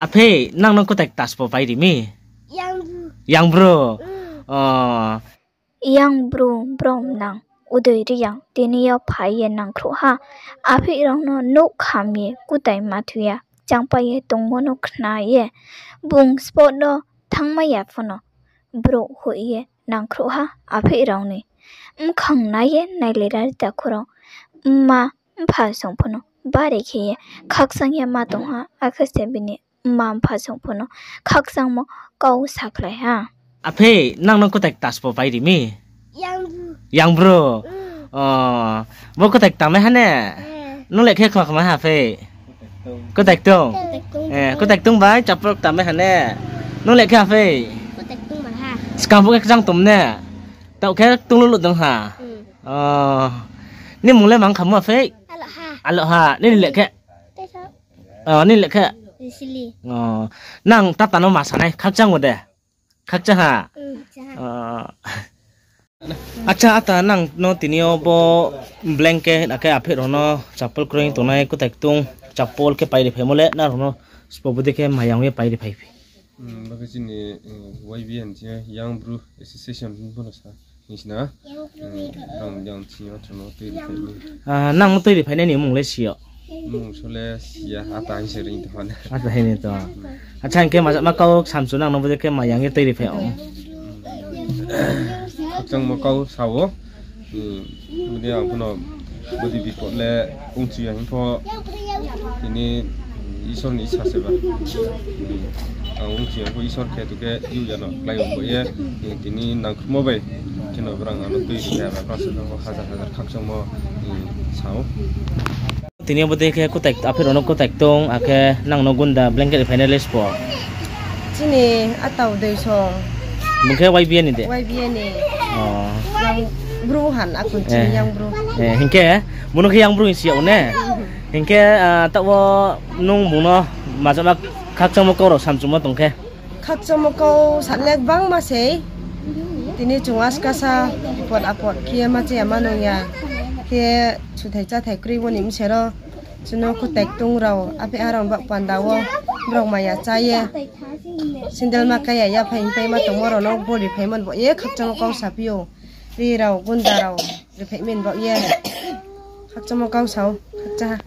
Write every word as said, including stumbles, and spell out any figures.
Aphei, nang no kutai kta sbo pai ri mi? Yang bru. Yang bru? O. Yang bru brom nang Udoi Reang tini yo phai ye nangkhruh ha. Aphei rao no nouh kham ye kutai mathu ya changpai ye tongmo no khna ye, bung spot no thanngmai ya pho no brouh hoih ye nangkhruh ha aphei rao ni. Mkhang nai ye nailera ri takhu rao, mma mpha song pho no bari khe ye khakchang ye ma tong ha, akhe se bini mma mpha song pho no khakchangmo kau sakhlai ha. Aphei, nang no kutai kta sbo pai ri mi? Yang bru. O, bo kutai kta mai ha ne? Nung le khe khma khma ha aphei? Kutai ktung. Kutai ktung bai chapol kta mai ha ne? Nung le khe aphei? Skang phuh khe kchang tom ne? Taoh khe ktung lulu tong ha. O, ni mung le mang khamu aphei? Aloha. Nini le khe? O, nini le khe? O, nang tata no ma sanai khakchang o de? Khakchang ha? Acha, ata nang no tini yo bo blanket akhe aphei rao no chapol kroi tongnai kutai ktung chapol khe pai ri phaimo le nrao no sbo bodei khe mayang ye pai ri phai phi? Bo khe chini Y B A ni Young Bru Association hing pho no sa. Nang no tui ri phainai ni mung le si yo? Mung so le si ya, ata hing se ring tong ha. Ata hing ni to. Acha, hing khe ma, ma kau samchu nang no bodei khe mayang ye tui ri phai o. Khakchangmo kau sa o. Bodei ang pho no bodei bipot le ongchu ya hing pho. Tini Isor ni isa se ba. Ang ongchu ya pho Isor khe tu khe yu ya no klái ong bo ye. Tini nangkhruhmo bai kheno brang ano tui ri khe ba brang se no hazar hazar khakchangmo sa o. Tini yo bodei khe kutai, aphei rao no kutai ktung, akhe nang no gunda blanket ri phainai le sbo? Chini ata Udoi song. Bung khe Y B A ni de? Y B A ni. Yang bru han akun chini Yang Bru. Hing khe, bung no khe Yang Bru hing si yag ne? Hing khe, taoh wo nung bung no majama khakchangmo kau rao samchumo tong khe? Khakchangmo kau sa le gbangma sei. Tini chung askasa bipot apot khe ma cha ya ma nung ya. Khe suthai cháthai kroi bo ni bse ro. Chuno kutai ktung rao, aphei arao ni baoh panda wo brao maya chá ye, sandal ma kai ya, yaphai hingpai ma tongmo rao no bori phaimo ni baoh ye khakchangmo kau saphi ou. Ri rao, gunda rao, ri phaimo ni baoh ye khakchangmo kau sa ou, khakchang ha.